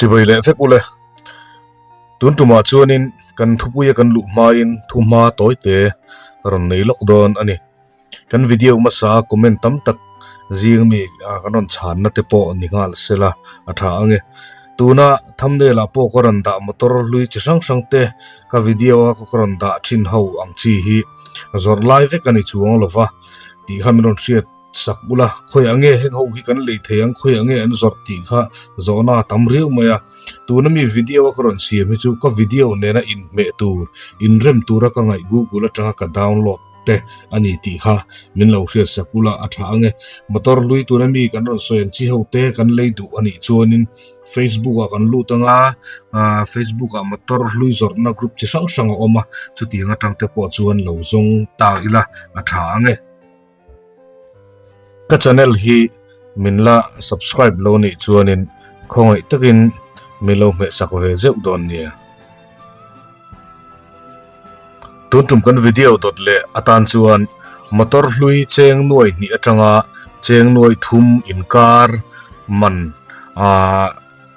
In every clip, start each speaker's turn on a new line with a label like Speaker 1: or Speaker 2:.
Speaker 1: Chibai leh vek ule. Tun tumah chuanin kan thupuia kan luh hmain thuhma tawite ka rawn nei lawk dawn a ni. Kan video hmasa a comment tam tak zing mi kan rawn chhanna te pawh ni nghal sela a tha ang e. Tuna thumbnail ah pawh ka rawn dah motor hlui chi hrang hrang te ka video a ka rawn dah thin ho ang chi hi zawrh lai vek a ni chuang lova tih kha min rawn hriat sak ula khawiah nge heng ho hi kan lei thei ang khawiah nge an zawrh tih kha zawhna a tam riau mai a tuna mi video a ka rawn siam hi chu ka video nena inhmeh tur inrem tura ka ngaih google atanga ka download te a ni tih kha min lo hriat sak ula a tha ang e. Motor hlui tuna mi kan rawn sawi ang chi ho te kan lei duh a nih chuanin Facebook ah kan lut anga ah Facebook ah motor hlui zawrhna group chi hrang hrang a awm a chutiang atang te pawh chuan lo zawng ta ila a tha ang e. Ka channel hi min la subscribe lo nih chuanin khawngaih takin min lo hmeh sak ve zeuh dawn nia. Tun tum kan video dawt leh atan chuan motor hlui cheng nuai hnih atanga cheng nuai thum inkar man ah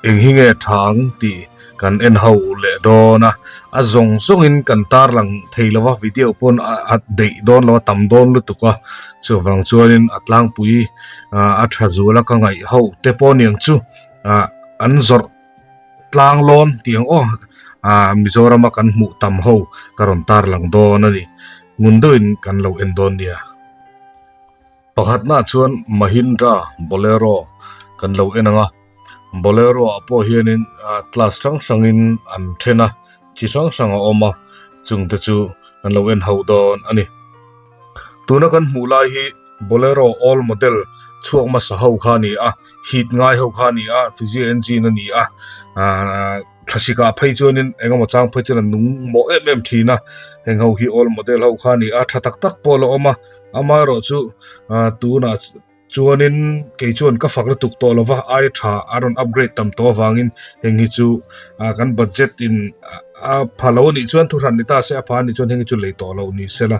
Speaker 1: eng hi nge tha ang tih kan en ho leh dawn a a zawng zawngin kan tarlang thei lo va video pawn a deih dawn lo a tam dawn lutuk a chuvang chuanin a tlangpui ah a tha zual a ka ngaih ho te pawh aniang chu ah an zawrh tlang lawn tih ang aw ah Mizorama kan hmuh tam ho ka rawn tarlang dawn a ni ngun deuhin kan lo en dawn nia. Pakhatnaah chuan Mahindra Bolero kan lo en ang a, Bolero ah pawh hianin class hrang hrangin an then a, chi hrang hrang a awm a, chung te chu kan lo en ho dawn a ni. Tuna kan hmuh lai hi Bolero old model chhuak hmasa ho kha a ni a, heat ngai ho kha a ni a, Fiji engine a ni a, ahh thlasik ah phei chuanin eng emaw chang phei chuan a nung mawh em em thin a, heng ho hi old model ho kha a ni a, tha tak tak pawh a la awm a. Amaherawh chu tunah chuanin kei chuan ka fak lutuk tawh lova ai tha a rawn upgrade tam tawh avangin heng hi chu kan budget in a pha lo anih chuan thu hran ni ta se a pha anih chuan heng hi chu lei tawh loh ni sela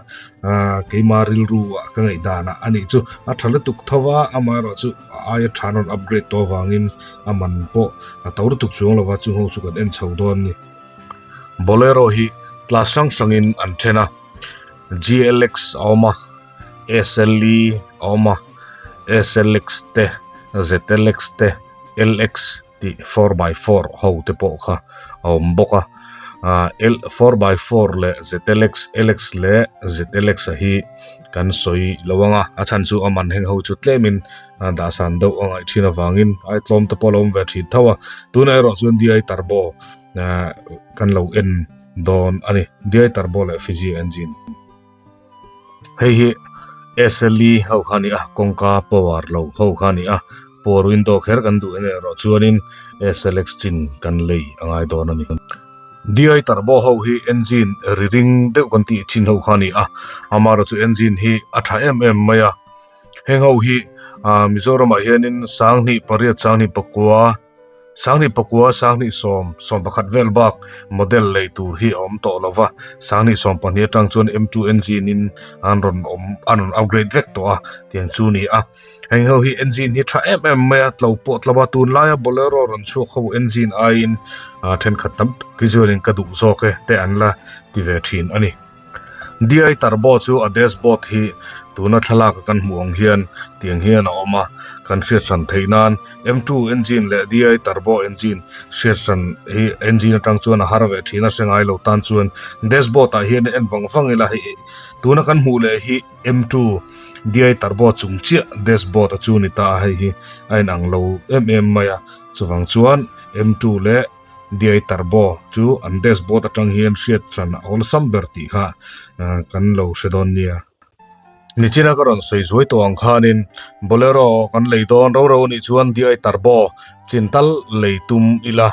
Speaker 1: keima rilru ah ka ngaih danah anih chu a tha lutuk tho va amaherawh chu a aia tha an rawn upgrade tawh avangin a man pawh a to lutuk chuang lova chung ho chu kan en chho dawn a ni. Bolero hi class hrang hrangin an then a. GLX a awm a, SLE a awm a, SLX te, ZLX te, LX tih 4x4 ho te pawh kha a awm bawk a. Ah L 4x4 leh ZLX, LX leh ZLX a hi kan sawi lo ang a, a chhan chu a man heng ho chu tlemin dah san deuh a ngaih thin avangin ai tlawm te pawh a lo awm ve thin tho a. Tunah erawh chuan DI Turbo ah kan lo en. dawn a ni. DI Turbo leh Fiji engine. Hei hi SLE ho kha a ni a, kawngka power lo ho kha a ni a, power window kher kan duh en erawh chuanin SLX chin kan lei a ngai dawn a ni. DI Turbo ho hi engine ri ring deuh kan tih thin ho kha a ni a, amaherawhchu chu engine hi a tha em em mai a. Heng ho hi Mizoramah hianin 10 pariat 10 pakua 10 pakua, 10 sawm, 11 vel bak model lei tur hi a awm tawh lo va, 10 sawmpahnih atang chuan M2 engine in an rawn awm an rawn upgrade vek tawh a tiang chu ni a. Heng ho hi engine hi tha em em mai a, tlo pawh tlo a, tunlaia Bolero rawn chhuak ho engine aiin thenkhat tam tak hi chuanin ka duh zawk e te an la ti ve thin a ni. DI Turbo chu a dashboard hi tuna thlalak a kan hmuh ang hian tiang hian a awm a, kan hriat hran theih nan M2 engine leh DI Turbo engine hriat hran hi engine atang chuan a har ve thin a hre ngai lo tan chuan dashboard ah hian en vang vang ila hei tuna kan hmuh leh hi M2 DI Turbo chung chiah dashboard a chu ni ta a hei hi a inang lo em em mai a chuvang chuan M2 leh DI Turbo chu an dashboard atang hian hriat hran a awlsam ber tih kha kan lo hre dawn nia. Nichina ka rawn sawi zuai tawh ang khanin Bolero kan lei dawn ro ro anih chuan DI Turbo chin tal lei tum ila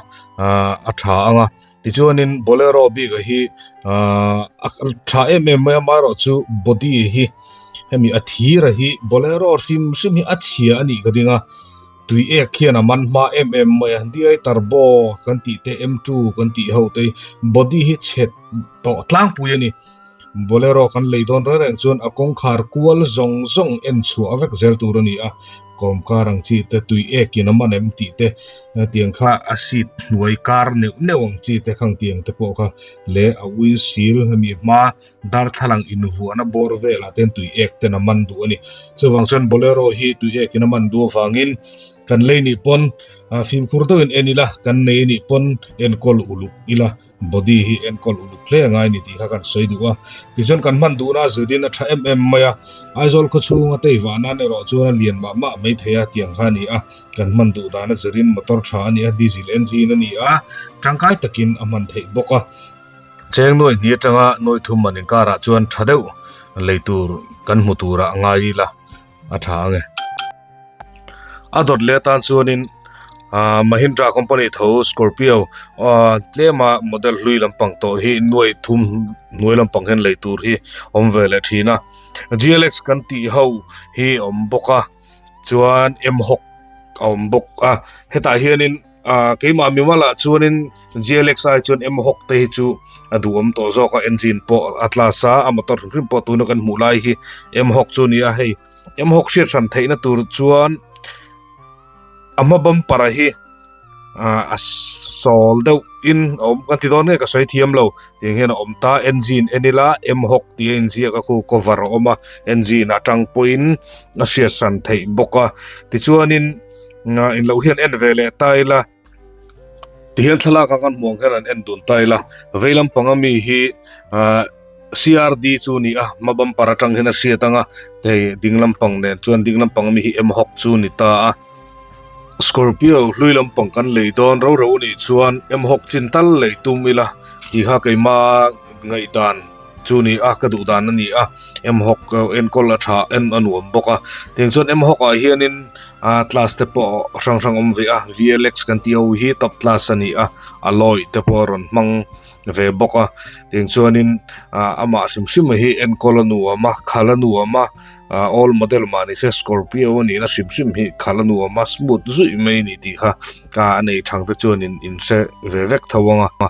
Speaker 1: a tha ang a. Tichuanin Bolero bik ah hi a tha em em mai a amaherawhchu body hi hemi a thir a hi Bolero hrim hrim hi a chhia a nih ka ding a. Tui ek hian a man hma em em mai a, DI Turbo kan tih te, M2 kan tih ho te hi body hi chhe tawh tlangpui a ni. Bolero kan lei dawn reng reng chuan a kawngkhar kual zawng zawng en chhuah vek zel tur a ni a. kawmkar ang chi te tui ek in a man em tih te tiang kha a seat hnuai kar neuh neuh ang chi te khang tiang te pawh kha leh a windshield hemi hma darthlalang invuahna bawr velah te tui ek ten a man duh a ni. Chuvang chuan bolero hi tui ek in a man duh avangin kan lei nih pawn fimkhur deuhin en ila kan nei anih pawn enkawl uluk ila. Body hi enkawl uluk hle angai ni tih kha kan sawi duh a, tichuan kan hman duhna zudin a tha em em mai a, Aizawl khaw chhunga tei vah nan erawh chuan a lian mah mah mai thei a tiang kha a ni a, kan hman duh dana zirin motor tha a ni a, diesel engine a ni a, tangkai takin a hman theih bawk a. Cheng nuai hnih atanga nuai thum man inkarah chuan tha deuh lei tur kan hmu turah a ngai ila a tha ang e. A dawt leh atan chuanin ahh Mahindra company tho Scorpio ahh tlema model hlui lampang tawh hi nuai thum hnuai lampang hian lei tur hi awm ve leh thin a G L X kan tih ho hi a awm bawk a chuan M hawk a awm bawk a hetah hianin. Ah keimah mimal ah chuanin G L X ai chuan M hawk te hi chu a duhawm tawh zawk a engine pawh a class a a motor hrim hrim pawh tuna kan hmuh lai hi M hawk chu a ni a hei M hawk hriat hran theihna tur chuan a hma bumper a hi ah a sawl deuh in a awm ka ti dawn nge ka sawi thiam lo tiang hian a awm ta engine en ila M hawk tih a inziak a khu cover a awm a engine atang pawhin a hriat hran theih bawk a tichuanin. In lo hian en ve leh ta ila tihian thlalak a kan hmuh ang hian an en dun ta ila vei lampang ami hi ahh C R D chu a ni a hma bumper atang hian a hriat ang a hei ding lampang nen chuan ding lampang ami hi M hawk chu a ni ta a Scorpio hlui lampang kan lei dawn ro ro anih chuan M hawk chin tal lei tum ila tih kha keima ngaihdan. Chu ni a ka duh dan a ni a M hawk enkawl a tha en a nuam bawk a tiang chuan M hawk ah hianin ah class te pawh hrang hrang awm ve a V L X kan tih ho hi top class a ni a alloy te pawh a rawn hmang ve bawk a tiang chuanin ah amah hrim hrim hi enkawl a nuam a khal a nuam a ah old model mah ni se scorpio a nihna hrim hrim hi khal a nuam a smooth zuih mai a ni tih kha a nei thang te chuanin in hre ve vek tho ang a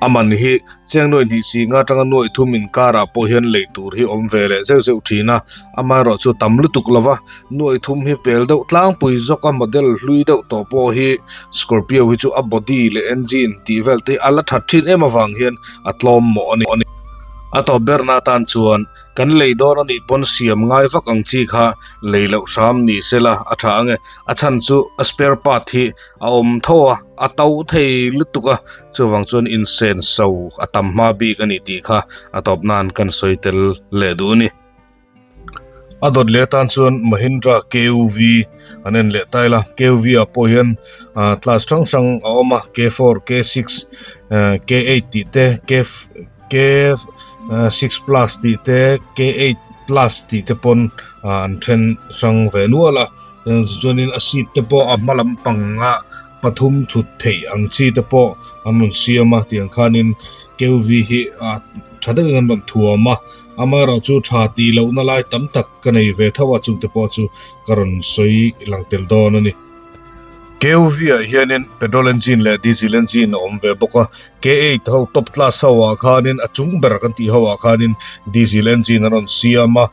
Speaker 1: a man hi. Chiang nuai hnih si nga atanga nuai thum inkarah pawh hian lei tur hi awm ve leh zeuh zeuh thin a, amaherawh chu tam lutuk lo va, nuai thum hi pel deuh tlangpui zawk a model hlui deuh tawh pawh hi Scorpio hi chu a body leh engine tih vel te hi a la that thin em avang hian a tlawm mawh a ni. A tawp berna atan chuan kan lei dawn a nih pawn siam ngai vak ang chi kha lei loh hram ni sela a tha ang e, a chhan chu a spare part hi a awm tho a, a to thei lutuk a. Chuvang chuan insen so a tam hma bik a ni tih kha a tawp nan kan sawi tel leh duh a ni. A dawt leh atan chuan Mahindra K_U_V an en leh ta ila, K_U_V ah pawh hian class hrang hrang a awm a, K four, K six, K eight tih te, K K six plus tih te, K eight plus tih te pawn an then hrang ve nual a. Chuanin a seat te pawh a hma lampanga pathum thut theih ang chi te pawh an rawn siam a tiang khanin K_U_V hi ah tha deuhin an rawn thuam a amaherawhchu tha tih lohna lai tam tak ka nei ve tho a chungte pawh chu ka rawn sawi lang tel dawn a ni. K_U_V ah hianin petrol engine leh diesel engine a awm ve bawk a K eight ho top class ho ah khanin a chung ber kan tih ho ah khanin diesel engine an rawn siam a.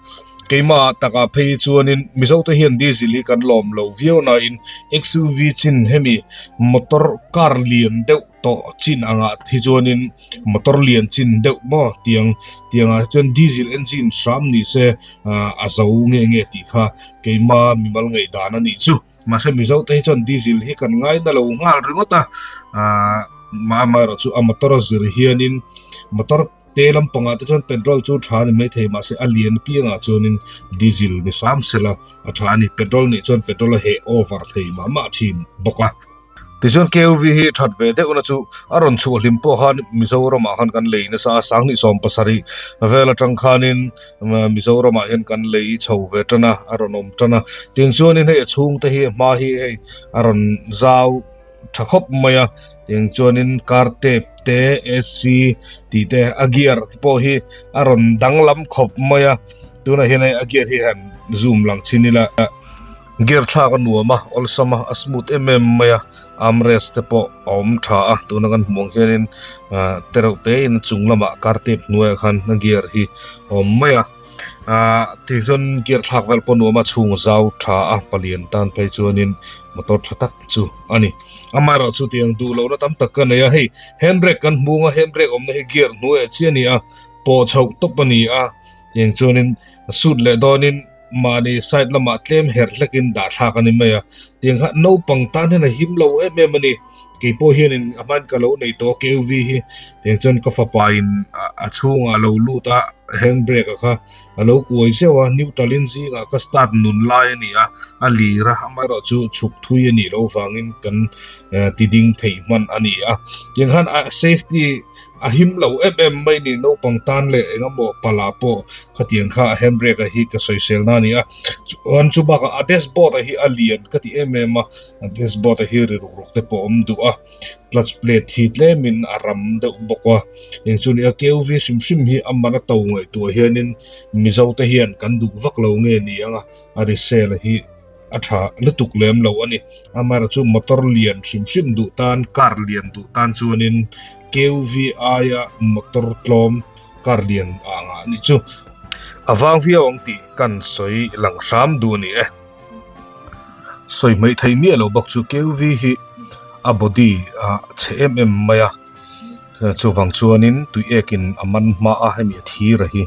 Speaker 1: Keimah takah phei hi chuanin Mizote hian diesel hi kan lawm lo viau nain X_U_V chin hemi motor car lian deuh tawh chin angah hi chuanin motor lian chin deuh maw tiang tiangah hi chuan diesel engine hram ni se ah a zo nge nge tih kha keimah mimal ngaihdan a nih chu. Mahse Mizote hi chuan diesel hi kan ngaina lo nghal ringawt a ah amaherawh chu a motor a zir hianin motor Te lampangah te chuan petrol chu tha a ni maithei mahse a lian piangah chuanin diesel ni hram sela a tha a ni. Petrol nih chuan petrol a heh over thei mah mah thin bawk a. Tichuan K_U_V hi that ve deuhna chu a rawn chhuah hlim pawh khan Mizoramah khan kan lei nasa a, Sanghnih 70 vel atang khanin Mizoramah hian kan lei chho ve tan a, a rawn awm tan a. Tiang chuanin hei a chhungte hi a hma hi hei a rawn zau. tha khawp mai a tiang chuanin car tape te A_C tih te a gear te pawh hi a rawn danglam khawp mai a tunah hian hei a gear hi han zoom lang chhin ila gear thlak a nuam a awlsam a a smooth em em mai a armrest te pawh a awm tha a tuna kan hmuh ang hianin ah te reuh te in a chung lamah car tape hnuaiah khan a gear hi a awm mai a. Ahh tichuan gear thlak vel pawh nuam a chhung zau tha a palian tan phei chuanin motor tha tak chu a ni. Amaherawh chu tiang duh lohna tam tak ka nei a, hei handbrake kan hmung a handbrake awmna hi gear hnuaiah chiah a ni a, pawh chhoh tawp a ni a tiang chuanin sut leh dawnin mahni side lamah tlem her hlekin dah thlak a ni mai a, tiang kha naupang tan hian a him lo em em a ni. Keipawh hianin a hmain ka lo nei tawh a KUV hi tiang chuan ka fapa in a chhungah a lo lut a handbrake a kha a lo kuai zeuh a neutral in zingah ka start nun lai a ni a a lir a amaherawh chu chhuk thui a nih loh vangin kan ti ding theih hman a ni a tiang khan a safety a him lo em em mai a ni naupang tan leh engemaw pala pawh khatiang kha a handbrake a hi ka sawisel na a ni a chuan chu bakah a dashboard a hi a lian ka ti em em a. A dashboard a hi ri ruk ruk te pawh a awm duh a clutch plate hi tlemin a ram deuh bawk a eng chu ni a KUV hrim hrim hi a man a to ngaihtuah hianin Mizo te hian kan duh vak lo nge ni ang a a resale hi a tha lutuk lem lo a ni amaherawhchu motor lian hrim hrim duh tan car lian duh tan chuanin KUV aia motor tlawm car lian a ang ah nih chu a vang viau ang tih kan sawi lang hram duh a ni e. Sawi hmaih theih miah loh bawk chu KUV hi a body a chhe em em mai a chuvang chuanin tui ekin a man hma a hemi a thir a hi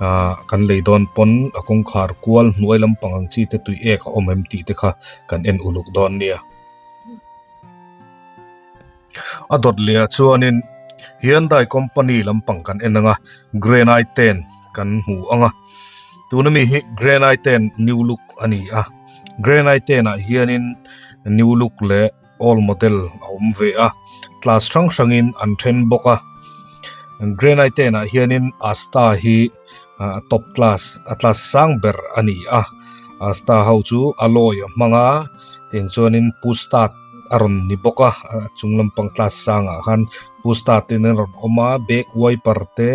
Speaker 1: ahh kan lei dawn pawn a kawngkhar kual hnuai lampang ang chi te tui ek a awm em tih te kha kan en uluk dawn nia. A dawt leh ah chuanin Hyundai company lampang kan en ang a Grand i ten kan hmu ang a tuna mi hi Grand i ten new look a ni a Grand i ten ah hianin new look leh old model a awm ve a class hrang hrangin an then bawk a Grand i ten ah hianin Asta hi ah top class a class sang ber a ni a Asta ho chu alloy a hmang a. Tiang chuanin push start a rawn ni bawk a a chung lampang class sangah khan push start in a rawn awm a back wiper te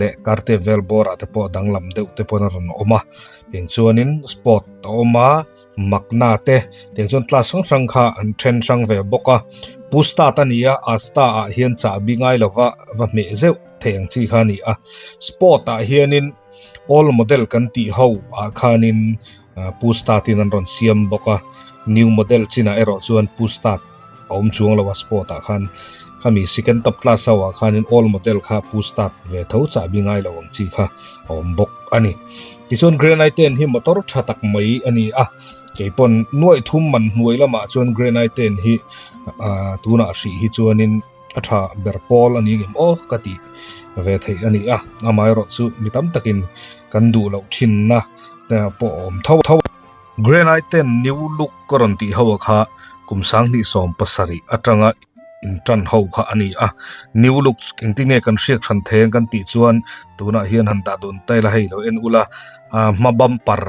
Speaker 1: leh car te vel bawrah te pawh danglam deuh te pawn a rawn awm a tiang chuanin sport a awm a magna te tiang chuan class hrang hrang kha an then hrang ve bawk a push start a ni a asta ah hian chahbi ngai lova va hmeh zeuh theih ang chi kha a ni a sport ah hianin old model kan tih ho ah khanin. Push start in an rawn siam bawk a new model chinah erawh chuan push start a awm chuang lo a sport ah khan khami second top class ho ah khanin old model kha push start ve tho chahbi ngai lo ang chi kha a awm bawk a ni tichuan Grand i ten hi motor tha tak mai a ni a keipawn nuaih thum man hnuai lamah chuan Grand i ten hi ah tunah hrih hi chuanin. A tha ber pawl a ni ngem aw ka tih ve theih a ni a, amaherawh chu mi tam takin kan duh loh thinna pawh a awm tho tho. Grand i ten new look ka rawn tih ho a kha kum 2017 atanga intan ho kha a ni a, new look engtin nge kan hriak hran theng kan tih chuan tunah hian han dah dun ta ila hei lo en ula, hma bumper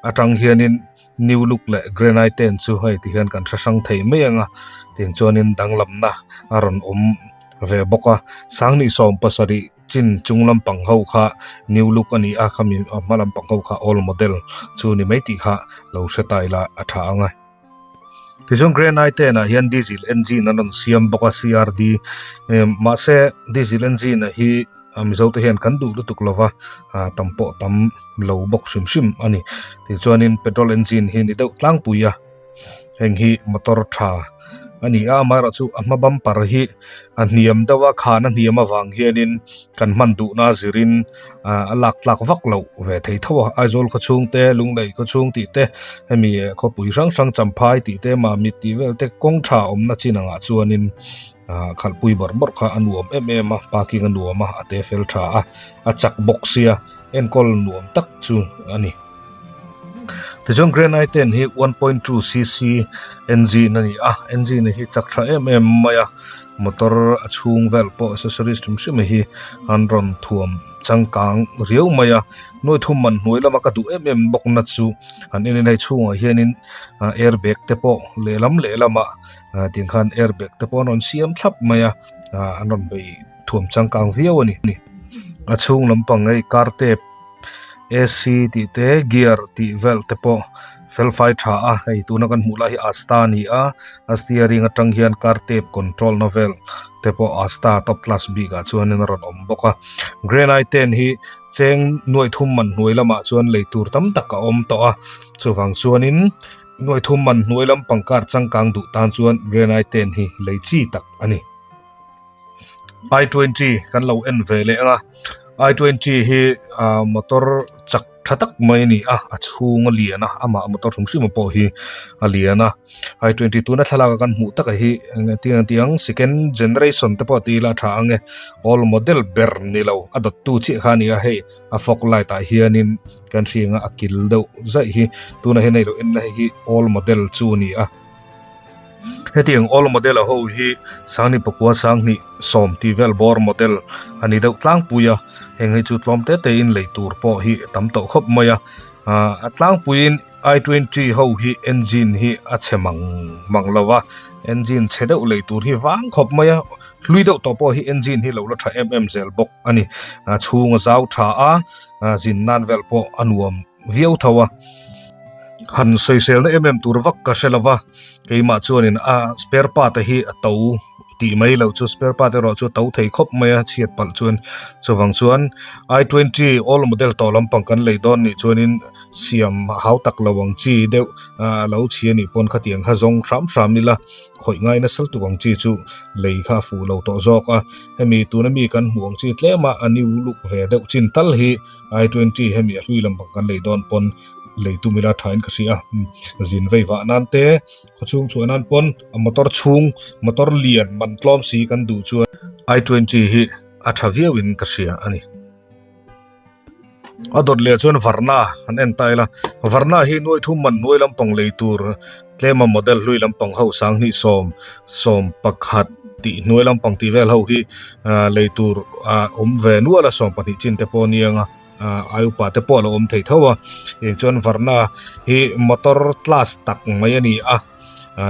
Speaker 1: atang hianin New look leh Grand i ten chu hei ti hian kan hre hrang thei mai ang a tiang chuanin danglamna a rawn awm ve bawk a 2017 chin chung lampang ho kha new look a ni a khami a hma lampang ho kha old model chu ni mai tih kha lo hre ta ila a tha ang a tichuan Grand i ten ah hian diesel engine an rawn siam bawk a C_R_D mahse diesel engine a hi. A Mizo te hian kan duh lutuk lova ah tam pawh tam lo bawk hrim hrim a ni tichuanin petrol engine hi ni deuh tlangpui a heng hi motor tha a ni a amaherawhchu a hma bumper hi a hniam deuh a khan a hniam avang hianin kan hman duhna zirin ah a lak tlak vak loh ve thei tho a Aizawl khaw chhung te Lunglei khaw chhung tih te hemi khawpui hrang hrang Champhai tih te Mamit tih vel te kawng tha awmna chin angah chuanin. Ah khalhpui bawrh bawrh kha a nuam em em a parking a nuam a a te fel tha a a chak bawk sia enkawl nuam tak chu a ni. Tichuan Grand i ten hi 1.2 cc engine a ni a engine hi chak tha em em mai a motor a chhung vel pawh accessories hrim hrim hi an rawn thuam changkang riau mai a nuai thum man hnuai lama ka duh em em bawk na chu an en in hei chhungah hianin airbag te pawh lehlam lehlamah. Ah tiang khan airbag te pawh an rawn siam thlap mai a ah an rawn bei thuam changkang viau a ni a chhung lampang hei car tape A_C tih te gear tih vel te pawh. Felfai tha a, hei tuna kan hmuh lai hi Asta a ni a, a steering atang hian car tape control na vel te pawh Asta top class bik ah chuanin a rawn awm bawk a. Grand i ten hi cheng nuaih thum man hnuai lamah chuan lei tur tam tak a awm tawh a, chuvang chuanin nuaih thum man hnuai lampang car changkang duh tan chuan Grand i ten hi lei chi tak a ni. I 20 kan lo en ve leh ang a i 20 hi ah motor chak tha tak mai a ni a a chhung a lian a amah motor hrim hrim pawh hi a lian a i 20 tuna thlalak a kan hmuh tak a hi engtin ang tih ang second generation te pawh ti ila a tha ang e old model ber ni lo a dawt tu chiah kha a ni a hei a fog light ah hianin kan hring a a kil deuh zaih hi tunah hian hei lo en na hei hi old model chu a ni a. Hetiang old model a ho hi Sangni pakua Sanghnih sawm tih vel bawr model a ni deuh tlangpui a, heng hi chu tlawm te te in lei tur pawh hi a tam tawh khawp mai a, ah a tlangpuiin i 20 ho hi engine hi a chhe mang mang lo va, engine chhe deuh lei tur hi vang khawp mai a, hlui deuh tawh pawh hi engine hi lo la tha em em zel bawk a ni, a chhung a zau tha a, ah zin nan vel pawh a nuam viau tho a. Han sawiselna em em tur vak ka hre lo va, keimah chuanin a spare part a hi a to tih mai loh chu spare part erawh chu a to thei khawp mai a chhiat palh chuan chuvang chuan i 20 old model tawh lampang kan lei dawn nih chuanin siam hau tak lo ang chi deuh ah a lo chhi anih pawn khatiang kha zawng hram hram ila khawih ngai nasa tuk ang chi chu lei kha a fuh lo tawh zawk a hemi tuna mi kan hmuh ang chi tlem a a new look ve deuh chin tal hi i 20 hemi a hlui lampang kan lei dawn pawn. Lei tum ila thain ka hria a zin vei vah nan te khaw chhung chhuah nan pawn a motor chhung motor lian man tlawm si kan duh chuan i 20 hi a tha viau in ka hria a ni. A dawt leh chuan varna an en ta ila varna hi nuai thum man hnuai lampang lei tur tlema model hlui lampang ho sanghnih sawm sawm pakhat tih hnuai lampang tih vel ho hi lei tur a awm ve nual a 12 chin te pawh a ni ang a. Ai upa te pawh a lo awm thei tho a eng chuan varna hi motor class tak mai a ni a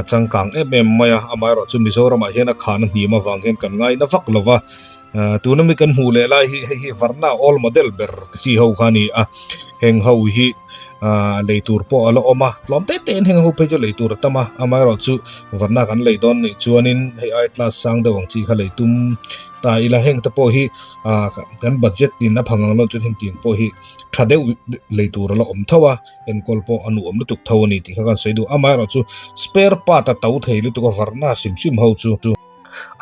Speaker 1: changkang em em mai a amaherawh chu Mizoramah hian a khahna hnim avang hian kan ngaina vak lo va tuna mi kan hmuh leh lai hi hei hi varna old model ber chi ho kha a ni a heng ho hi lei tur pawh a la awm a tlawm te te in heng ho phei chu lei tur a tam a amaherawh chu varna kan lei dawn nih chuanin hei ai class sang deuh ang chi kha lei tum ta ila heng te pawh hi ah kan budget in a phang ang lo chuan heng tiang pawh hi tha deuh lei tur a la awm tho a enkawl pawh a nuam lutuk tho a ni tih kha kan sawi duh amaherawh chu spare part a to thei lutuk a varna hrim hrim ho chu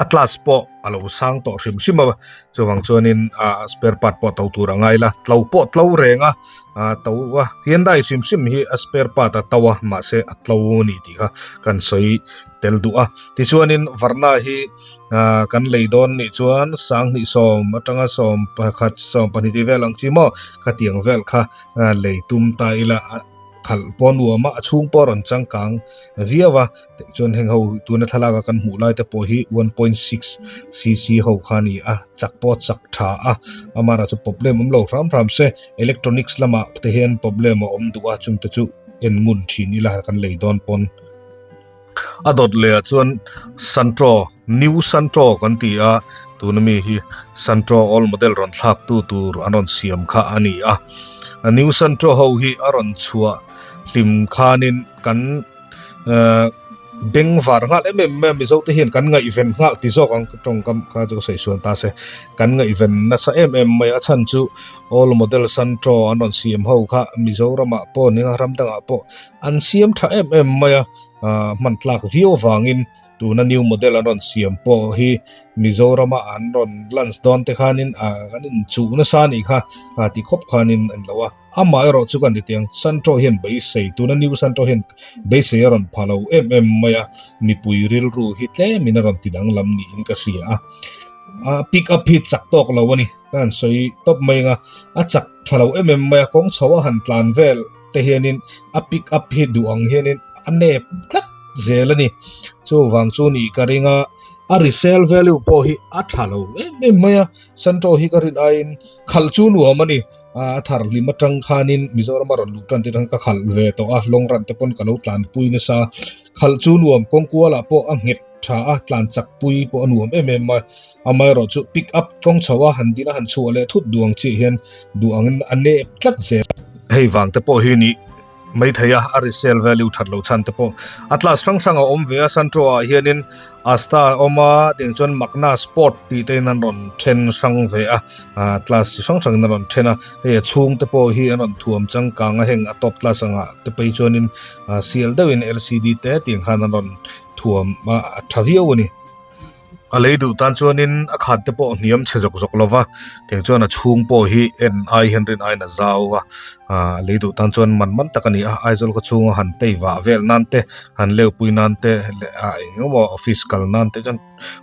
Speaker 1: a class pawh a lo sang tawh hrim hrim a chuvang chuanin ah spare part pawh to tur a ngai la tlo pawh tlo reng a ah to a Hyundai hrim hrim hi a spare part a to a mahse a tlo a ni tih kha kan sawi tel duh a tichuanin varna hi. Ah kan lei dawn nih chuan sanghnih sawm atanga sawm pakhat sawm pahnih tih vel ang chi maw khatiang vel kha lei tum ta ila khalh pawh a nuam a a chhung pawh a rawn changkang viau a tichuan heng ho tuna thlalak a kan hmuh lai te pawh hi 1.6 cc ho kha a ni a chak pawh a chak tha a amaherawh chu problem awm lo hram hram se electronics lamah te hian problem a awm duh a chungte chu en ngun thin ila kan lei dawn pawn. A dawt leh ah chuan Santro new Santro kan ti a tuna mi hi Santro old model rawn thlak tu tur an rawn siam kha a ni a a new Santro ho hi a rawn chhuah hlim khanin kan ehh beng var nghal em em mai a mizo te hian kan ngaihven nghal ti zawk ang tawngkam kha chu ka sawi sual ta se kan ngaihven nasa em em mai a chhan chu old model Santro an rawn siam ho kha Mizoramah pawh ni anga ram dangah pawh An siam tha em em mai a, hman tlak viau avangin tuna new model an rawn siam pawh hi Mizorama an rawn launch dawn te khanin kan inchuh nasa a nih kha ti khawp khanin a ni lo a. Amah erawh chu kan ti teh ang, Santro hian beisei, tuna new Santro hian beisei a rawn pha lo em em mai a, mipui rilru hi tlemin a rawn ti danglam niin ka hria a. Pick up hi chak tawk lo a ni, ka han sawi tawp mai ang a, a chak tha lo em em mai a, kawng chho a han tlan vel. te hianin a pick up hi duh ang hianin a nep tlat zel a ni chuvang chu nih ka ring a a resale value pawh hi a tha lo em em mai a Santro hi ka rin aiin khalh chu nuam a ni a thar hlim atang khanin Mizoram a rawn luh tan te atang ka khalh ve tawh a long run te pawn ka lo tlanpui nasa khalh chu nuam kawng kualah pawh a nghet tha a tlan chak pui pawh a nuam em em a amaherawh chu pick up kawng chho a han din a han chhuah leh thut duh ang chiah hian duh angin a nep tlat zel. Hei vang te pawh hi ni. mai thei a, a resale value that loh chhan te pawh a class hrang hrang a awm ve a, Santro ah hianin Asta a awm a tiang chuan Magna Sport tih te in an rawn then hrang ve a, ah class chi hrang hrang in an rawn then a, hei a chhung te pawh hi an rawn thuam changkang a heng a top class angah te phei chuanin ah sial deuhin L C D te tiang khan an rawn thuam a a tha viau a ni. A lei duh tan chuanin a khat te pawh hniam chhe zawk zawk lova tiang chuan a chhung pawh hi en ai hian rin aiin a zau a ah lei duh tan chuan man man tak a ni a Aizawl khaw chhunga han tei vah vel nan te han leu pui nan te leh ah eng emaw office kal nan te chuan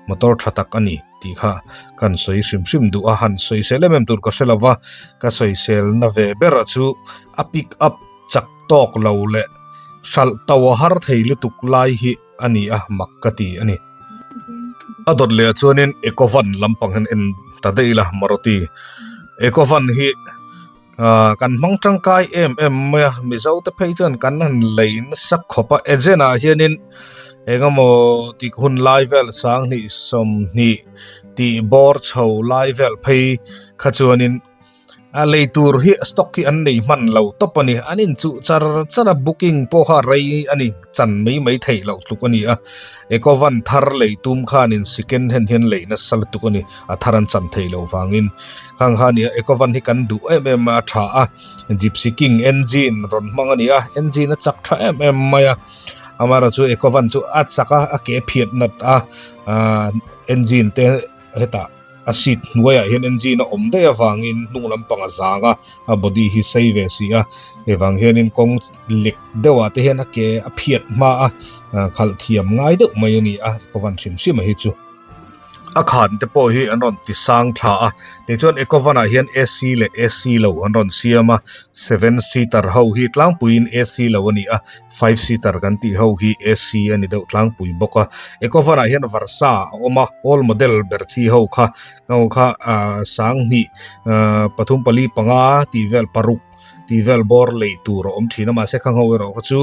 Speaker 1: motor tha tak a ni tih kha kan sawi hrim hrim duh a han sawisel em em tur ka hre lova ka sawisel na ve ber a chu a pick up chak tawk lo leh hralh to a har thei lutuk lai hi. a ni a mak ka ti a ni. A dawt leh ah chuanin eco van lampang hian en ta daih ila Maruti eco van hi ah kan hmang tangkai em em mai a Mizo te phei chuan kan han lei nasa khawp a agent ah hianin eng emaw tik hun lai vel sanghnih sawmhnih tih bawr chho lai vel phei kha chuanin. A lei tur hi stock hi an nei hman lo tawp a ni. An inchuh char char a booking pawh kha rei a ni chan mai mai theih loh tluk a ni a. Eco van thar lei tum khanin second hand hian lei nasa lutuk a ni. A thar an chan theih loh vangin khang kha a ni a. Eco van hi kan duh em em a tha a. Gypsy King engine rawn hmang a ni a. Engine a chak tha em em mai a. Amaherawhchu chu Eco van chu a chak a a ke phiat nat a. Ahh engine te hetah. A seat hnuaiah hian engine a awm daih avangin hnung lampang a zang a, a body hi sei ve si a, hei vang hianin kawng lek deuhah te hian a ke a phiat hma a, khalh thiam ngai deuh mai a ni a, Ecovan hrim hrim a hi chu. A khan te pawh hi an rawn ti sang tha a, tichuan Ecovan ah hian AC leh AC lo an rawn siam a, seven seater ho hi tlangpuiin AC lo a ni a, five seater kan tih ho hi AC a ni deuh tlangpui bawk a Ecovan ah hian Versa a awm a old model ber chi ho kha ho kha ah sanghnih ah pathum pali panga tih vel paruk tih vel bawr lei tur a awm thin a mahse khang ho erawh kha chu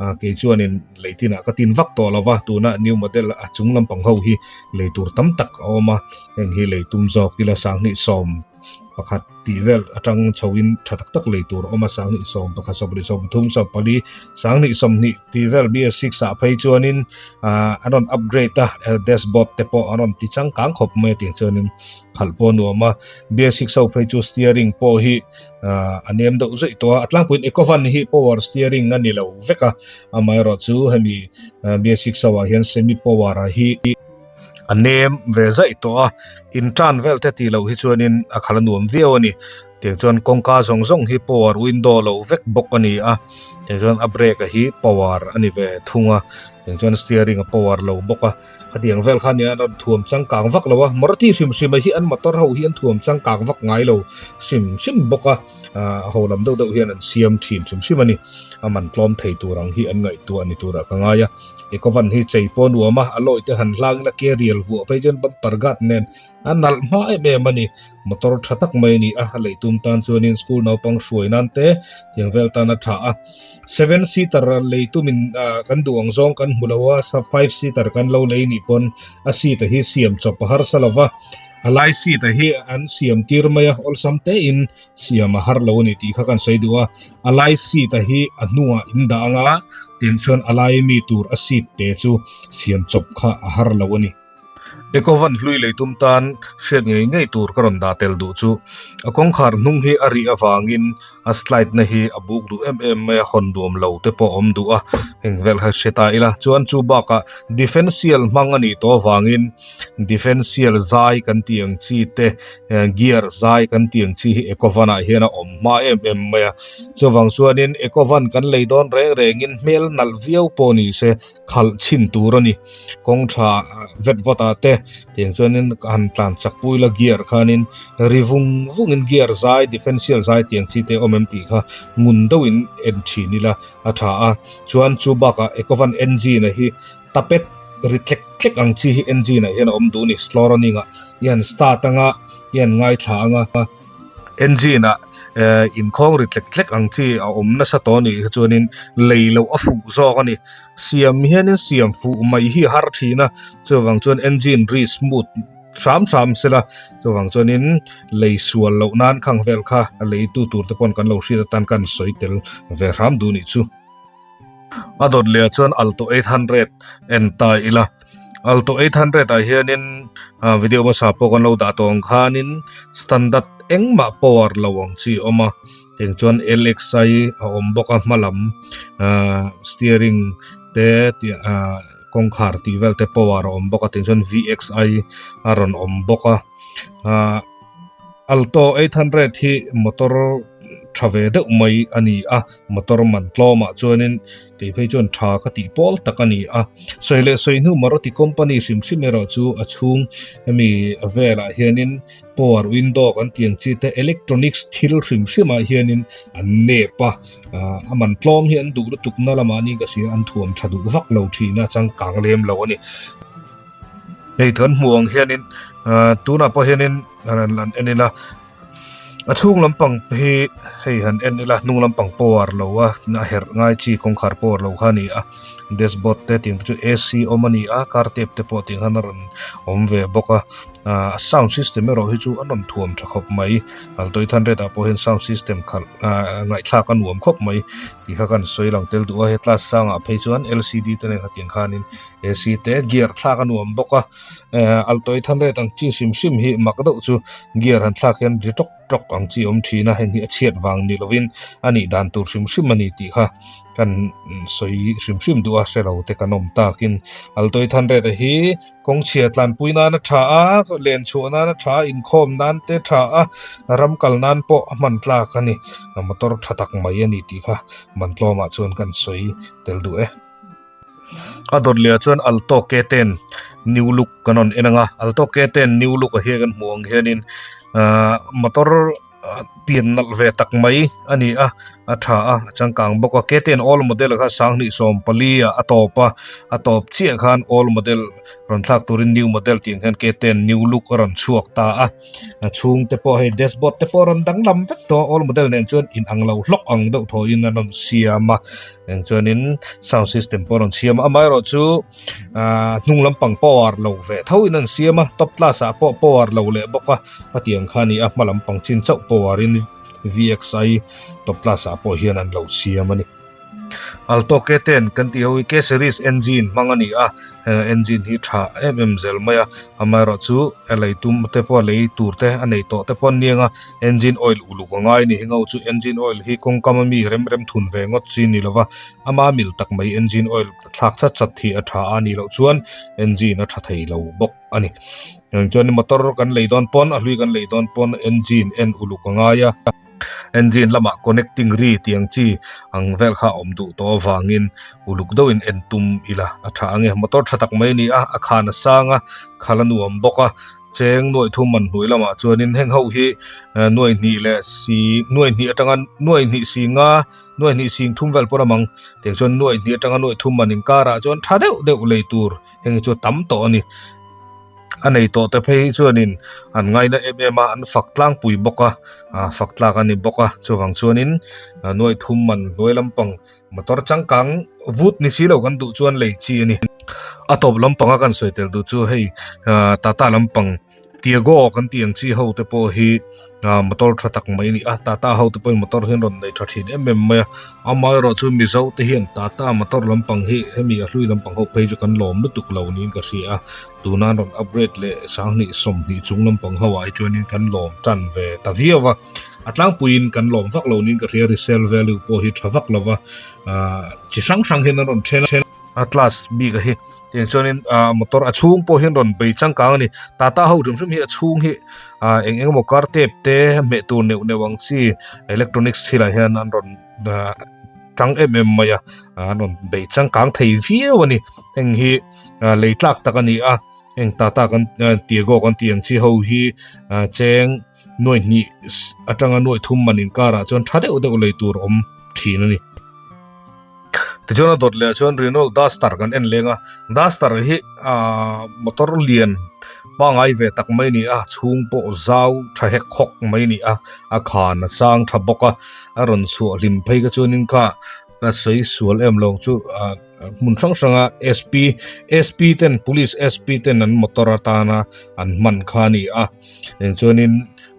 Speaker 1: ah kei chuanin lei tinah ka tin vak tawh lo va tuna new model a chung lampang ho hi lei tur tam tak a awm a heng hi lei tum zawk ila sanghnih sawm pakhat tih vel atang chhoin tha tak tak lei tur a awm a sanghnih 11 70 33 14 sanghnih 20 tih vel BS6 ah phei chuanin ah an rawn upgrade a dashboard te pawh an rawn ti changkang khawp mai a tih chuanin khalh pawh a nuam a BS6 ho phei chu steering pawh hi ah a nem deuh zawih tawh a a tlangpuiin ecovan hi power steering a ni lo vek a amaherawhchu hemi BS6 ho ah hian semi power ah hi. A nem ve zaih tawh a, in tan vel te tih loh hi chuanin a khalh a nuam viau a ni. Tiang chuan kawngka zawng zawng hi power window lo vek bawk a ni a, tiang chuan a brake a hi power a ni ve thung a, tiang chuan steering a power lo bawk a. Khatiang vel kha nia an rawn thuam changkang vak lo a, Maruti hrim hrim a hi an motor ho hi an thuam changkang vak ngai lo hrim hrim bawk a, ah ho lam deuh deuh hian an siam thin hrim hrim a ni. A man tlawm thei tur ang hi an ngaihtuah ni turah ka ngai a. Ecovan hi chei pawh nuam a, a lawi te han hlang ila carrier vuah phei chuan bumper guard nen a nalh hma em em a ni. Motor tha tak mai a ni a, a lei tum tan chuanin school naupang hruai nan te tiang vel tan a tha a. Seven seater lei tumin ah kan duh ang zawng kan hmu lo a, five seater kan lo lei nih pawn a seat a hi siam chawp a harsa lo va, a lai seat a hi an siam tir mai a, awlsam tein Siam a har lo a ni tih kha kan sawi duh a, a lai seat a hi a hnungah in dah ang a, tiang chuan a lai mi tur a seat te chu siam chawp kha a har lo a ni. Ecovan hlui lei tum tan hriat ngei ngei tur ka rawn dah tel duh chu a kawngkhar hnung hi a rih avangin a slide na hi a buk duh em em mai a, hawn duam lo te pawh a awm duh a, heng vel kha hre ta ila chuan chu bakah differential hmang a nih tawh avangin Differential zai kan tih ang chi te gear zai kan tih ang chi hi Ecovan ah hian a awm hma em em mai a chuvang chuanin Ecovan kan lei dawn reng rengin hmel nalh viau pawh ni se khalh chhin tur a ni kawng tha vet vawt ah te tiang chuanin han tlan chak pui la gear khanin ri vung vungin gear zai differential zai tih ang chi te awm em tih kha ngun deuhin en thin ila a tha a chuan chu bakah Ecovan engine a hi Tapet ri tlek tlek ang chi hi engine ah hian a awm duh a ni slow running ah i han start anga i han ngaithla anga engine ah eh inkhawng ri tlek tlek ang chi a awm nasa tawh a nih kha chuanin lei loh a fuh zawk a ni siam hianin siam fuh mai hi a har thin a chuvang chuan engine ri smooth. hram hram sela chuvang chuanin lei sual loh nan khang vel kha a leitu tur te pawn kan lo hriat atan kan sawi tel ve hram duh nih chu. A dawt leh ah chuan Alto 800 en ta ila Alto 800 ah hianin video hmasa pawh kan lo dah tawh ang khanin standard engmah power lo ang chi a awm a tiang chuan LXI a awm bawk a hma lam ahh steering te tih ahh kawngkhar tih vel te power a awm bawk a tiang chuan VXI a rawn awm bawk a ahh Alto 800 hi motor tha ve deuh mai a ni a motor man tlawmah chuanin kei phei chuan tha ka tih pawl tak a ni a sawi leh sawi hnu Maruti company hrim hrim erawh chu a chhung hemi velah hianin power window kan tih ang chi te electronics thil hrim hrim ah hianin an nep a ah a man tlawm hi an duh lutuk na lamah niin ka hria an thuam tha duh vak lo thin a changkang lem lo a ni hei kan hmuh ang hianin ah tunah pawh hianin han en ila a chhung lampang hi hei han en ila hnung lampang power lo a a herh ngai chi kawngkhar power lo kha a ni a dashboard te tiang te chu A_C awm a ni a car tape te pawh tiang khan a rawn awm ve bawk a ah sound system erawh hi chu a rawn thuam tha khawp mai Alto 800 ah pawh hian sound system khalh ah ngaihthlak a nuam khawp mai tih kha kan sawi lang tel duh a he class sangah phei chuan L_C_D te nen khatiang khanin A_C te gear thlak a nuam bawk a eh Alto 800 ang chi hrim hrim hi mak deuh chu gear han thlak hian ri tawk tawk ang chi a awm thin a heng hi a chhiat vang ni lovin a nih dan tur hrim hrim a ni tih kha kan sawi hrim hrim duh a hrelo te kan awm takin Alto 800 a hi Kawngchhia tlanpui nan a tha a, len chhuah nan a tha a, inkhawm nan te a tha a, ram kal nan pawh a hman tlak a ni. Motor tha tak mai a ni tih kha man tlawmah chuan kan sawi tel duh e. A dawt leh ah chuan Alto K10 new look kan rawn en ang a, Alto K10 new look a hian kan hmuh ang hianin ahh motor pian nalh ve tak mai a ni a a tha a a changkang bawk a K ten old model kha 2014 ah a tawp a a tawp chiah khan old model rawn thlak turin new model tih ang hian K ten new look a rawn chhuak ta a a chhung te pawh hei dashboard te pawh a rawn danglam vek tawh a old model nen chuan in ang lo hlawk ang deuh thaw in an rawn siam a eng chuanin sound system pawh a rawn siam a amaherawhchu ahh hnung lampang power lo ve tho in an siam a top class ah pawh power lo leh bawk a. Hetiang kha a ni a, hma lampang chin chauh pawh arin VXI top class ah pawh hian an lo siam a ni. Alto K10 kan tih ho hi K series engine hmang a ni a, engine hi tha em em zel mai a, amaherawh chu a lei tum te pawh a lei tur te a nei tawh te pawh an ni ang a, engine oil uluk a ngai a ni. Heng ho chu engine oil hi kawngkam a mi rem rem thun ve ngawt chi a ni lova, ama mil tak mai engine oil thlak chat chat hi a tha a nih loh chuan engine a tha thei lo bawk. a ni chuan motor kan lei dawn pawn a hlui kan lei dawn pawn engine en uluk a ngai a engine lamah connecting ri tih ang chi ang vel kha a awm duh tawh avangin uluk deuhin en tum ila a tha ang e motor tha tak mai a ni a a khan a sang a khal a nuam bawk a cheng nuaih thum man hnuai lamah chuanin heng ho hi nuaih hnih leh si nuaih hnih atanga nuaih hnih si nga nuaih hnih sing thum vel pawn a mang tiang chuan nuaih hnih atanga nuaih thum man inkarah chuan tha deuh deuh lei tur. Heng hi chu a tam tawh a ni. A nei tawh te phei hi chuanin an ngaina em em a, an fak tlangpui bawk a, ah fak tlak a ni bawk a. Chuvang chuanin nuaih thum man hnuai lampang motor changkang vut ni si lo kan duh chuan lei chi a ni. A tawp lampanga kan sawi tel duh chu hei ah Tata lampang Tiago kan tih ang chi ho te pawh hi ah motor tha tak mai a ni a Tata ho te pawhin motor hi an rawn nei tha thin em em mai a amaherawh chu Mizo te hian Tata motor lampang hi hemi a hlui lampang ho phei chu kan lawm lutuk lo niin ka hria a tuna an rawn upgrade leh sanghnih sawmhnih chung lampang ho ah hi chuanin kan lawm tan ve ta viau a a tlangpuiin kan lawm vak lo niin ka hria resale value pawh hi tha vak lo va ah chi hrang hrang hian an rawn then a. A class bik a hi tiang chuanin ah motor a chhung pawh hian rawn bei changkang a ni tata ho hrim hrim hi a chhung hi ah eng eng emaw car tape te hmeh tur neuh neuh ang chi electronics thilah hian an rawn ah tang em em mai a an rawn bei changkang thei viau a ni heng hi ah lei tlak tak a ni a heng tata kan tiago kan tih ang chi ho hi ah cheng nuai hnih atanga nuai thum man inkarah chuan tha deuh deuh lei tur awm thin a ni. Tichuan a dawt leh ah chuan Renault Duster kan en leng a, Duster hi ahh motor lian pangai ve tak mai a ni a, chhung pawh zau tha hek hawk mai a ni a, a khan a sang tha bawk a, a rawn chhuah hlim phei kha chuanin kha ka sawi sual em lo ang chu ahh. hmun hrang hranga SP SP ten police SP ten an motor atana an hman kha a ni a eng chuanin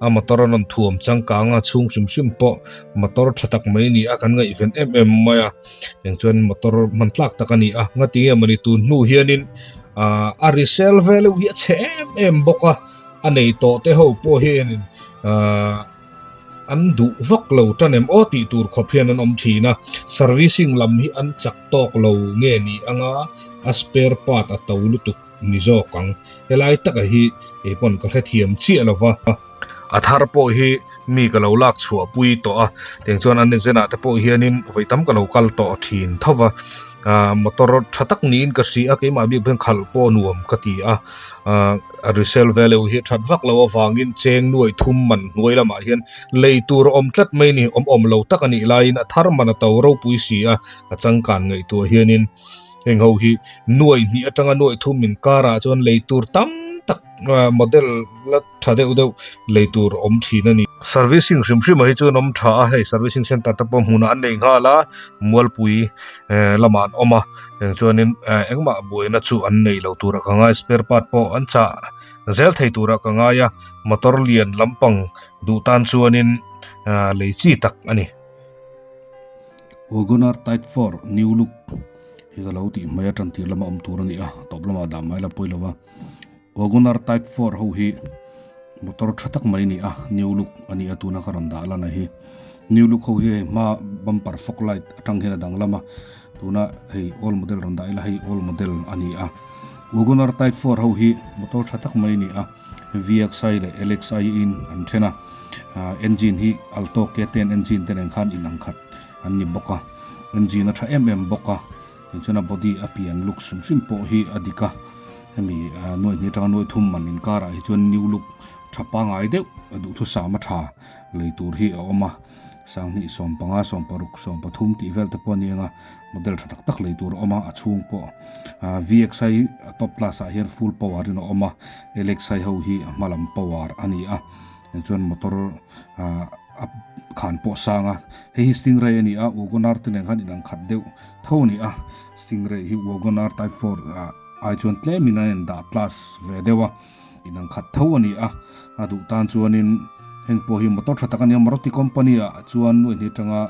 Speaker 1: a motor a rawn thuam changkang a chhung hrim hrim pawh motor tha tak mai a ni a kan ngaihven em em mai a eng chuan motor hman tlak tak a ni a ngatinge mawni tun hnu hianin ah a resale value hi a chhe em em bawk a a nei tawh te ho pawh hianin ah an duh vak lo tan em aw tih tur khawp hian an awm thin a servicing lam hi an chak tawk lo nge ni anga a spare part a to lutuk ni zawk ang helai taka hi kei pawn ka hrethiam chiah lo va a thar pawh hi mi ka lo lak chhuah pui tawh a tiang chuan an inzenah te pawh hianin vawi tam ka lo kal tawh thin tho va ah motor tha tak niin ka hria a keimah bik hian khalh pawh nuam ka ti a ah a resale value hi that vak loh avangin cheng nuai thum man hnuai lamah hian lei tur a awm tlat mai a ni awm awm lo tak a nih laiin a thar man a to ropui si a a changkan ngaihtuah hianin heng ho hi nuai hnih atanga nuai thum inkarah chuan lei tur tam tak model la tha deuh deuh lei tur awm thin a ni. Servicing hrim hrim ah hi chuan awm tha a hei servicing center te pawh hmunah an nei nghal a mualpui lamah an awm a chuanin engmah buaina chu an nei lo turah ka ngai spare part pawh an chah zel thei turah ka ngai a motor lian lampang duh tan chuanin lei chi tak a ni. Wagon R type 4 new look hi ka lo tih hmai a tan tir lama awm tur a ni a tawp lamah dah mai la pawi lo va. Wagon R type 4 ho hi motor tha tak mai a ni a new look a ni a tuna ka rawn dah lan a hi new look ho hi hei hma bumper fog light atang hian a danglam a tuna hei old model rawn dah ila hei old model a ni a Wagon R type 4 ho hi motor tha tak mai a ni a V_X_I leh L_X_I in an then a ah engine hi Alto K ten engine te nen khan inang khat an ni bawk a engine a tha em em bawk a. Tichuan a body a pian look hrim hrim pawh hi a dik a, hemi nuaih hnih atanga nuaih thum man inkarah hi chuan new look tha pangai deuh a duhthusam a tha lei tur hi a awm a, sanghnih 15 16 13 tih vel te pawh a ni ang a, model tha tak tak lei tur a awm a, a chhung pawh VXI top class ah hian full power in a awm a, LXI ho hi a hma lam power a ni a. Chuan motor ah a khan pawh a sang a hei hi stingray a ni a wagon r te nen khan inang khat deuh tho a ni a stingray hi wagon r type 4 ah ai chuan tlem in a indah class ve deuh a inang khat tho a ni a a duh tan chuanin heng pawh hi motor tha tak a ni a maruti company ah chuan nuaih hnih atanga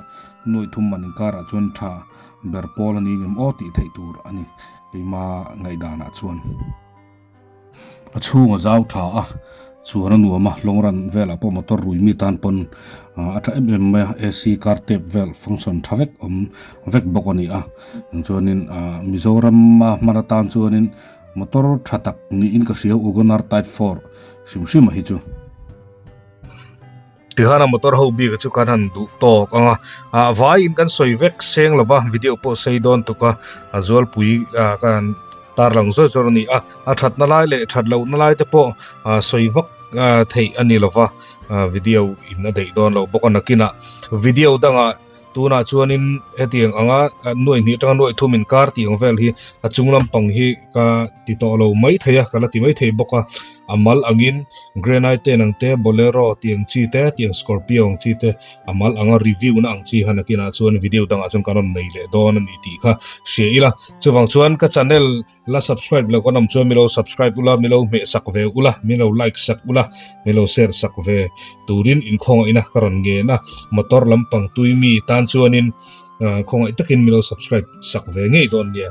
Speaker 1: nuaih thum man inkarah chuan tha ber pawl a ni ngem aw tih theih tur a ni keima ngaihdanah chuan. A chhung a zau tha a chuan a nuam a long run velah pawh motor rui mi tan pawn a tha em em mai a A_C car tap vel function tha vek awm vek bawk a ni a chuanin ah Mizoram a hman atan chuanin motor tha tak niin ka hria Wagon R type 4 hrim hrim a hi chu. Tihian a motor ho bik chu kan han duh tawk ang a ah vaiin kan sawi vek seng lova video pawh sei dawn tuk a a zualpui ah ka han tarlang zawih zawih a ni a a thatna lai leh that lohna lai te pawh ah sawi vak ah theih a ni lova ah video in a daih dawn loh bawk a nakinah video dangah. Tunah chuanin hetiang anga nuaih hnih atanga nuaih thum inkar tih ang vel hi a chung lampang hi ka ti tawh lo mai thei a ka la ti mai thei bawk a a mal angin granite ang te bolero tih ang chi te tih ang scorpio ang chi te a mal anga review na ang chi kha nakinah chuan video dangah chuan kan rawn nei leh dawn a ni tih kha hria ila chuvang chuan ka channel La subscribe lo kan awm chuan milo subscribe ula milo hmeh sak ve ula milo like sak ula milo share sak ve turin inkhawngaihna ka rawn ngen a motor lampang tui mi tan chuanin khawngaih takin milo subscribe sak ve ngei dawn nia.